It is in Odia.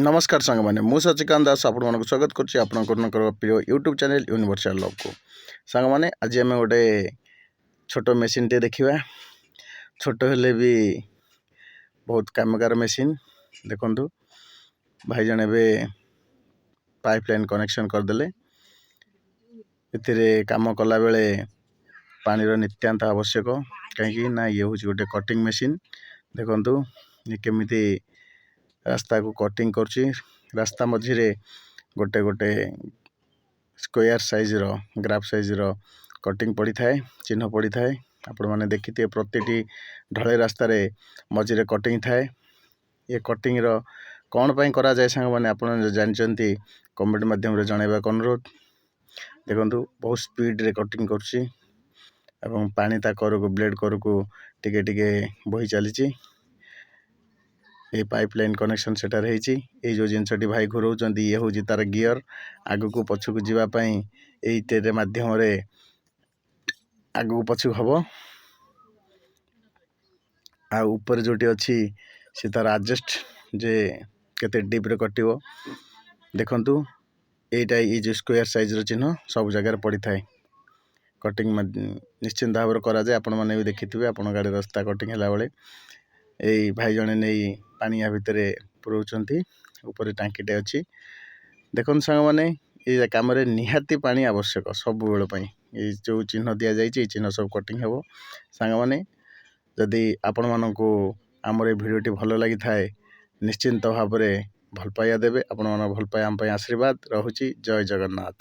ନମସ୍କାର ସାଙ୍ଗମାନେ, ମୁଁ ସଚିକାନ୍ତ ଦାସ ଆପଣମାନଙ୍କୁ ସ୍ୱାଗତ କରୁଛି ଆପଣଙ୍କର ପ୍ରିୟ ୟୁଟ୍ୟୁବ୍ ଚ୍ୟାନେଲ୍ ୟୁନିଭର୍ସାଲ ଲଭ୍କୁ। ସାଙ୍ଗମାନେ, ଆଜି ଆମେ ଗୋଟେ ଛୋଟ ମେସିନ୍ଟେ ଦେଖିବା। ଛୋଟ ହେଲେ ବି ବହୁତ କାମକାର ମେସିନ୍। ଦେଖନ୍ତୁ, ଭାଇ ଜଣେ ଏବେ ପାଇପ୍ ଲାଇନ୍ କନେକ୍ସନ୍ କରିଦେଲେ। ଏଥିରେ କାମ କଲାବେଳେ ପାଣିର ନିତ୍ୟାନ୍ତ ଆବଶ୍ୟକ, କାହିଁକି ନା ଇଏ ହେଉଛି ଗୋଟେ କଟିଂ ମେସିନ୍। ଦେଖନ୍ତୁ, ଇଏ କେମିତି ରାସ୍ତାକୁ କଟିଂ କରୁଛି। ରାସ୍ତା ମଝିରେ ଗୋଟେ ଗୋଟେ ସ୍କୋୟାର ସାଇଜ୍ର, ଗ୍ରାଫ୍ ସାଇଜ୍ର କଟିଂ ପଡ଼ିଥାଏ, ଚିହ୍ନ ପଡ଼ିଥାଏ। ଆପଣମାନେ ଦେଖିଥିବେ, ପ୍ରତିଟି ଢଳେଇ ରାସ୍ତାରେ ମଝିରେ କଟିଂ ଥାଏ। ଏ କଟିଂର କ'ଣ ପାଇଁ କରାଯାଏ, ସାଙ୍ଗମାନେ, ଆପଣ ଜାଣିଛନ୍ତି, କମେଣ୍ଟ ମାଧ୍ୟମରେ ଜଣାଇବାକୁ ଅନୁରୋଧ। ଦେଖନ୍ତୁ, ବହୁତ ସ୍ପିଡ଼ରେ କଟିଂ କରୁଛି ଏବଂ ପାଣି ତା କରକୁ, ବ୍ଲେଡ଼ କରକୁ ଟିକେ ଟିକେ ବୋହି ଚାଲିଛି। ଏଇ ପାଇପ୍ ଲାଇନ୍ କନେକ୍ସନ୍ ସେଠାରେ ହେଇଛି। ଏଇ ଯେଉଁ ଜିନିଷଟି ଭାଇ ଘୁରଉଛନ୍ତି, ଇଏ ହେଉଛି ତାର ଗିଅର। ଆଗକୁ ପଛକୁ ଯିବା ପାଇଁ ଏଇ ଟେରେ ମାଧ୍ୟମରେ ଆଗକୁ ପଛକୁ ହବ। ଆଉ ଉପରେ ଯେଉଁଠି ଅଛି, ସେ ତାର ଆଡ଼ଜଷ୍ଟ ଯେ କେତେ ଡିପ୍ରେ କଟିବ। ଦେଖନ୍ତୁ, ଏଇଟା ଏଇ ଯେଉଁ ସ୍କୋୟାର ସାଇଜ୍ର ଚିହ୍ନ ସବୁ ଜାଗାରେ ପଡ଼ିଥାଏ। କଟିଂ ନିଶ୍ଚିନ୍ତ ଭାବରେ କରାଯାଏ। ଆପଣମାନେ ବି ଦେଖିଥିବେ ଆପଣ ଗାଡ଼ି ରାସ୍ତା କଟିଂ ହେଲାବେଳେ। ଏଇ ଭାଇ ଜଣେ ନେଇ ପାଣି ୟା ଭିତରେ ପୁରଉଛନ୍ତି। ଉପରେ ଟାଙ୍କିଟେ ଅଛି। ଦେଖନ୍ତୁ ସାଙ୍ଗମାନେ, ଏଇ କାମରେ ନିହାତି ପାଣି ଆବଶ୍ୟକ ସବୁବେଳ ପାଇଁ। ଏଇ ଯେଉଁ ଚିହ୍ନ ଦିଆଯାଇଛି, ଏଇ ଚିହ୍ନ ସବୁ କଟିଂ ହେବ। ସାଙ୍ଗମାନେ, ଯଦି ଆପଣମାନଙ୍କୁ ଆମର ଏ ଭିଡ଼ିଓଟି ଭଲ ଲାଗିଥାଏ, ନିଶ୍ଚିନ୍ତ ଭାବରେ ଭଲ ପାଇବା ଦେବେ। ଆପଣମାନଙ୍କ ଭଲ ପାଇବା ଆମ ପାଇଁ ଆଶୀର୍ବାଦ ରହୁଛି। ଜୟ ଜଗନ୍ନାଥ।